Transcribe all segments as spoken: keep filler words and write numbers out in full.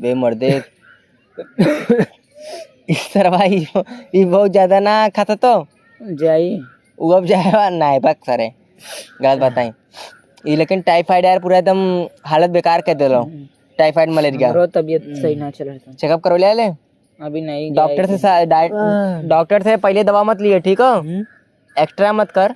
बे मर्दे। ई सरवा ई, ई बहुत ज्यादा ना खाता तो? जाई। उ अब जाए वाला ना है, बक सरे। गलत बताई। ई लेकिन टाइफाइड यार पूरा एकदम हालत बेकार कर देलो। हम्म। Typhoid malaria. हमरो तबियत सही ना चल रहा था। चेकअप करवा ले आले? अभी नहीं डॉक्टर से जाए। सा-, डाय-, हाँ। डॉक्टर से पहले दवा मत लिए, ठीक हो? हम्म। एक्स्ट्रा मत कर,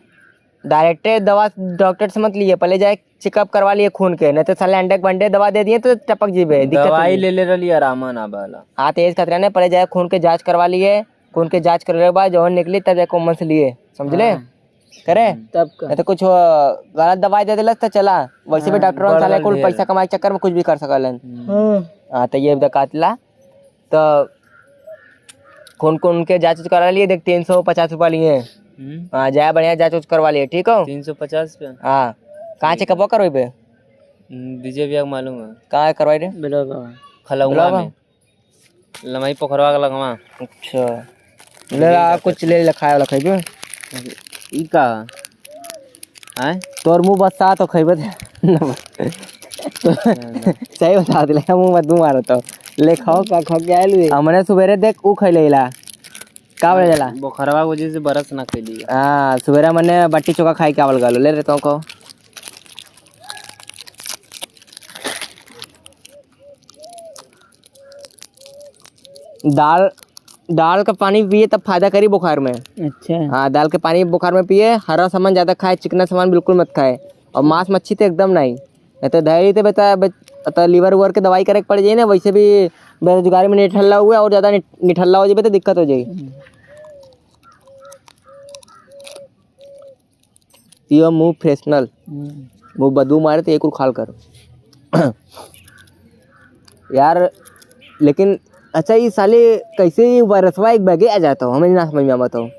डायरेक्टे दवा डॉक्टर से मत लिए, पहले जाए चेकअप करवा लिए खून के, नहीं तो साले अंडे बंडे दवा दे दिए तो टपक जीबे, दिक्कत हो दवाई जाई। ले ले रहली, आराम ना बाला। हाँ, तो एज खतरा ने, पहले जाए खून के जांच करवा लिए, खून के जांच करले के बाद जवन निकली तब जाके ओमन से लिए, समझले? हाँ। करे? हम्म। तब का? नहीं तो कुछ, अ, गलत दवाई दे देलस तो चला, वैसे भी हाँ, डॉक्टर साले कुल ढेर। पैसा कमाए के चक्कर में कुछ भी कर सकलन। हम्म। हाँ। हाँ, तो ये बता काटला। तो खून, खून के जांच उच करा लिए, देख, तीन सौ पचास रुपया लिए। हम्म। हाँ, जाए बढ़िया जांच उच करवा लिए, ठीक हो? तीन सौ पचास पे? हाँ। कहाँ ठीक है। चेकअप करवाइबे? हम्म, विजय भैया को मालूम है। कहाँ करवाई रे? बिलावा। खलौआ बिलावा? में। लमही पोखरवा के लगवा। अच्छा। ले ला, कुछ ले ले, खाए वाला खइबे? ई का? हैं? तोर मुंह बस्सा तो खइबे दे। सही बता दिले, मुंह मत मुंह मारो तो। ले खाओ, का खा के आयल हुए? हमने सुबेरे देख, ऊ खइले ला। का बोले जाला? बोखरवा के वजह से बरस ना खइली। हाँ, सुबेरे मने बाटी चोखा खाए के आवल गलो। ले रे तो को। दाल, दाल का पानी पिए तब फायदा करी बुखार में। अच्छा। हाँ, दाल के पानी बुखार में पिए, हरा सामान ज्यादा खाए, चिकना सामान बिल्कुल मत खाए, और मांस मच्छी तो एकदम नहीं, नहीं तो धैर्य तो बता, बत-, तो liver उवर के दवाई करे के पड़ जाई ना, वैसे भी बेरोजगारी में निठल्ला हुआ और ज्यादा निठ-, निठल्ला हो जाए तो दिक्कत हो जाए। हम्म। पियो मुंह freshener। हम्म। मुंह बदबू मारे तो एक उखाल कर। यार, लेकिन अच्छा, ई साले कैसे ई वायरसवा एक बैगे आ जाता हो, हमें ना समझ में आवत हो।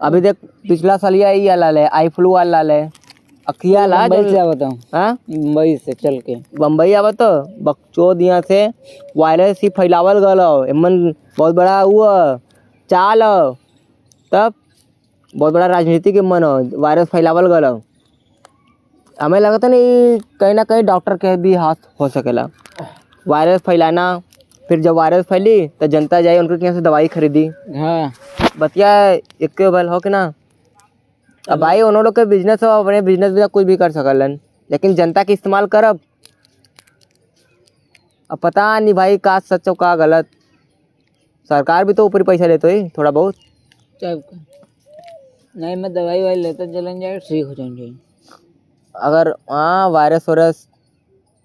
अभी देख, पिछला साल ये आई आला ले, आई flu आला ले, अखिया ला बम्बई जल- से आवत हो। हाँ? बम्बई से चल के। बम्बई आवत हो, बकचोद यहाँ से वायरस ही फैलावल गल हो। एमन बहुत बड़ा वो चाल हो। तब बहुत बड़ा राजनीति के मन हो, वायरस फैलावल गल हो। हमें लगता नहीं, कहीं ना कहीं डॉक्टर के भी हाथ हो सकेला। वायरस फैलाना, फिर जब वायरस फैली, तो जनता जाए उनके यहाँ से दवाई खरीदी। हाँ। बतिया एक के बल हो के ना। अब भाई, उन्हों लोग के business हो, अपने business में कुछ भी कर सकलन, लेकिन जनता के इस्तेमाल करब। अब पता नहीं भाई, का सच हो, का गलत। सरकार भी तो ऊपरी पैसा लेत होई, थोड़ा बहुत। तब का? नहीं, मैं दवाई वाई लेते चलन जाए, ठीक हो जाएंगे। अगर, हाँ, वायरस वायरस,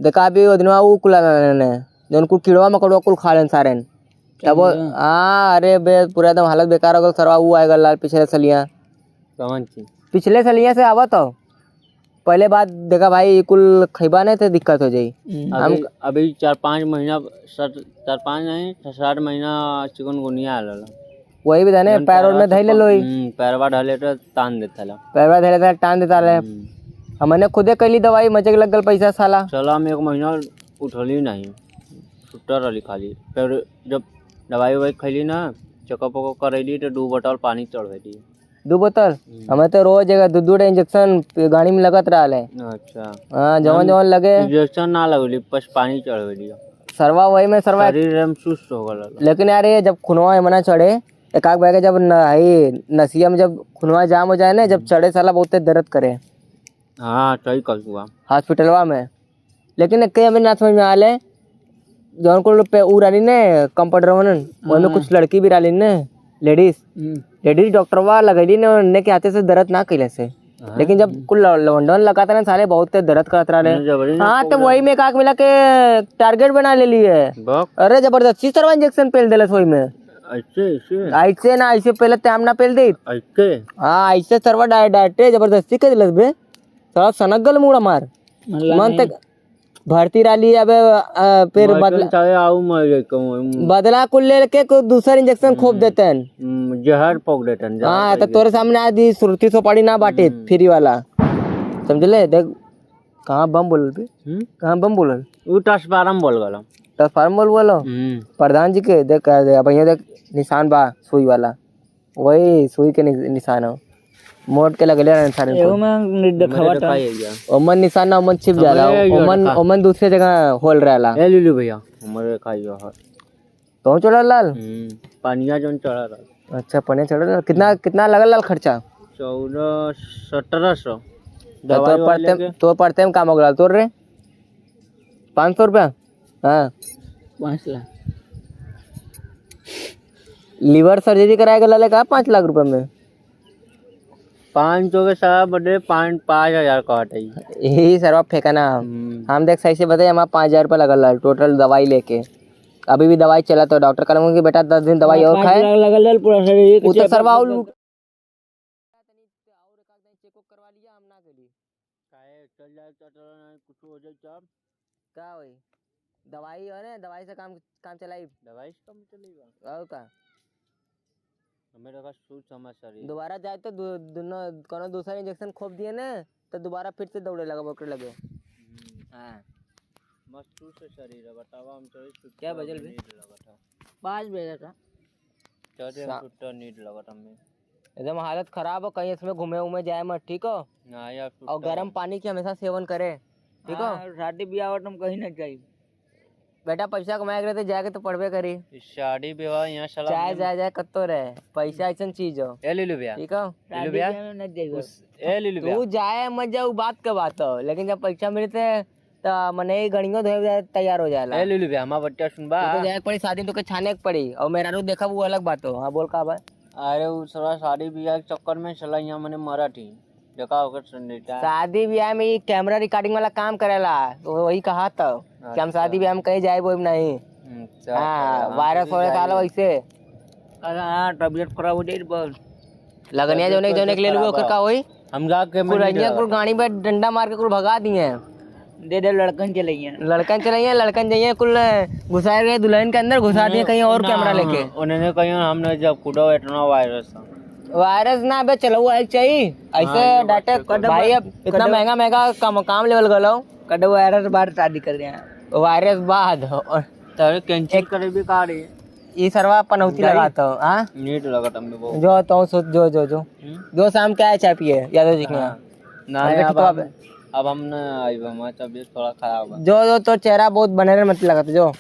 देखा अभी वो दिनवा वो कुल आला ने, जौन कुल कीड़वा मकोड़वा कुल खा लेन सारेन। तब वो, कीड़वा? हाँ, अरे बे, पूरा एकदम हालत बेकार हो गल, सरवा वो आएगा लाल पिछले सलिया। कौन चीज? पिछले सलिया से आवत हो। पहले बात देखा भाई, ई कुल खइबा नहीं तो दिक्कत हो जाई। हम्म। हम अभी, अभी चार पाँच महीना, सात, चार पाँच नहीं, छह सात महीना चिकनगुनिया आल रहल। वही भी जाने, जौन पैर ओर पैरवा में धइले चपक-, लोई। हम्म, पैरवा धइले तो तान देता ला। पैरवा धइले तो तान देता रहे। हम्म। हमने खुदे कैली दवाई, मजे के लग गल पैसा साला। चला, हम एक महीना उठली नहीं, सुत्ता रहली खाली। फिर जब दवाई ववाई खैली ना, checkup वेकअप करैली, तो दू बोतल पानी चढ़ैली। दू बोतल? हम्म। हमें तो रोज एक दू, दू ठे injection गाड़ी में लगत रहल है। अच्छा। हाँ, जवन, हम जवन लगे। Injection ना लगली, बस पानी चढ़ गई। सरवा वही में सरवा। शरीर एकदम सुस्त हो गल। लेकिन यार, ये जब खुनवा में ना चढ़े, एक आग बह के जब न-, हई, नसिया में जब खुनवा जाम हो जाए ना, जब हम्म। चढ़े साला बहुते दर्द करे। हाँ, सही कहल हुआ। हॉस्पिटलवा में। लेकिन एक हमें ना समझ में आले, जौन कुल पे ऊ रहली ने, कंपाउंडर होनन, ओमे हाँ। कुछ लड़की भी रहली ने, ladies। हम्म। Ladies डॉक्टरवा लगैली ने, उन्ने के हाथे से दर्द ना कैले से। हाँ। लेकिन जब कुल ल-, लौंडन लगाता ना, साले बहुत दर्द करत रहले। हाँ, जबरदस्त हाँ, तो हो गया। वही में एक आग मिला के target बना ले लिए। बक। अरे, जबरदस्ती सरवा injection पेल देलस वही में। ऐसे, ऐसे? ऐसे ना, ऐसे पहले टाइम ना पेल दे। ऐसे? हाँ, ऐसे सरवा डाय-, डायरेक्टे जबरदस्ती कर देलस बे। साला सनक गल मूड़ा मार। अल्लाह मन नहीं। तक भर्ती रहली, अबे, अ, फिर मार बदला, के चाहे आऊ मर जाए कहूँ, हम्म। बदला कुल ले के को दूसर injection खोप हम्म। देते हैं। हम्म, जहर पोक देते हैं, जहर हाँ, तो पोक तोरे देते हैं। सामने आज ई सुरती सुपारी ना बाटे, हम्म। Free वाला। समझले? देख, कहाँ बम बोलल बे? हम्म? कहाँ बम बोलल? ऊ transformer बोल गलो। Transformer बोल गलो? हम्म। प्रधान जी के, देख, कह दे, अब यहाँ देख, निशान बा, सुई वाला। वही सुई के नि-, निशान हो। मोट के लगले रहन सारे एहू को। में देखावा हमरे था। दिखाई है क्या? ओमन निशान ना, ओमन छिप हमरे जाला। ये ओमन, देखा। ओमन दूसरे जगह होल रहला। ए लीलू भैया, हमरे दिखाई है। तो चढ़ल लाल? हम्म, पनिया जौन चढ़ल लाल। अच्छा, पनिया चढ़ल लाल। कितना, कितना लगल लाल खर्चा? चौदह, सत्रह सौ। तो दवाई तोर वाले पड़ते, के। तोर पड़ते में काम हो गया तोर रे? पाँच सौ रुपया? हाँ। पाँच लाख। Liver surgery कराए के लाले का पाँच लाख रुपया में? पाँच सौ के साला बदे पाँच, पाँच हजार कहत है। यही सरवा फेंकना। हम्म। हम देख सही से बताइए, हमारा पाँच हजार रुपया लगल रहा total दवाई लेके। अभी भी दवाई चला तो डॉक्टर कहलम कि बेटा दस दिन दवाई और पाँच खाए। लाख लगल रहा पूरा शरीर, एक वो तो चेक सरवा अप और लूट। काहे चल जाए, चल, चल, कुछ हो जाए, चल। का होई? दवाई है ना, दवाई से काम, काम चलाई। दवाई से काम चलाई बा। और का? हमें लगा सूझ समझ सर ये। दोबारा जाए तो दु-, दुनो, कोनो दूसरा injection खोप दिए ना, तो दोबारा फिर से दौड़े लगा ओकरे लगे। हम्म। हाँ। मस्त चुस्त शरीर है, बतावा, हम चले छुट्टा क्या बजल बे? नींद लगत है। पाँच बजे का। चल रे, हम सा- छुट्टा नींद लगत हमें। एकदम हालत खराब हो, कहीं इसमें घूमे उमे जाए मत, ठीक हो? हाँ यार, और छुट्टा गर्म हो। पानी के हमेशा सेवन करे, ठीक हो? हाँ, शादी ब्याह और तुम कहीं ना जाई। बेटा, पैसा कमाए के रहते, जाके तो पढ़बे करी। ई शादी विवाह यहाँ साला चाहे हम जाए, जाए, कत्तो रहे, पैसा ऐसन चीज हो। ए लीलू भैया। ठीक हो? लीलू शादी भैया। ब्याह में न जाइबा। उस, ए लीलू भैया। तू जाए मत जाए, उ बात के बात हो, लेकिन जब पैसा मिलते, त मने गड़ियों धोए जाए, तैयार हो जाएला। ए लीलू भैया, हमार बतिया सुनबा। तू तो जाए के पड़ी, शादी में तोके छाने के पड़ी, और मेहरारू देखब, वो अलग बात हो। हाँ, बोल का बा? अरे, उ साला शादी ब्याह के चक्कर में साला यहाँ मने मरत ही। देखा ओकर संदेशा। शादी ब्याह में ई camera recording वाला काम करेला, तो वही कहा तो कि हम अच्छा। शादी ब्याह में कहीं जाए वो नहीं। अच्छा, हाँ, अच्छा, हम वायरस तो वायरस जाए। आला वैसे। अरे हाँ, तबीयत खराब हो जाई बस। लगनिया तबीयत जौने, तो जौने के ले लुआ, खराब ओकर है। का होई? हम जाके कुल मंदिर रंगिया, लगा कुल था। गाड़ी पे डंडा मार के कुल भगा दिए। दे दे, लड़कन चले हैं। लड़कन चले हैं, लड़कन जाइए, कुल घुसाए गए दुल्हन के अंदर, घुसा दिए कहीं और ना, camera लेके। उन्होंने कहीं हमने जब कूदा इतना वायरस था। वायरस ना बे, चलो वो एक चाहिए। ऐसे हाँ, ये बात डाटे तो भाई, है। अब इतना कदम महंगा, महंगा काम, काम लेवल गलो। कदम वायरस बाद शादी कर रहे हैं। वायरस बाद। तारे cancel एक करे भी का रे? ई सरवा पनौती जाई। लगात हो, हाँ? नीट लगत हमने बहुत। जो तो सोच, जो, जो, जो। हम्म? जो शाम के आए चाय पिए, यादव जी के हाँ। यहाँ। ना, अरे यार, अब तो हम, अब अब हम ना आइब, हमार तबीयत थोड़ा खराब है। जो, जो, तो चेहरा बहुत बने रहे, मत लगत, जो।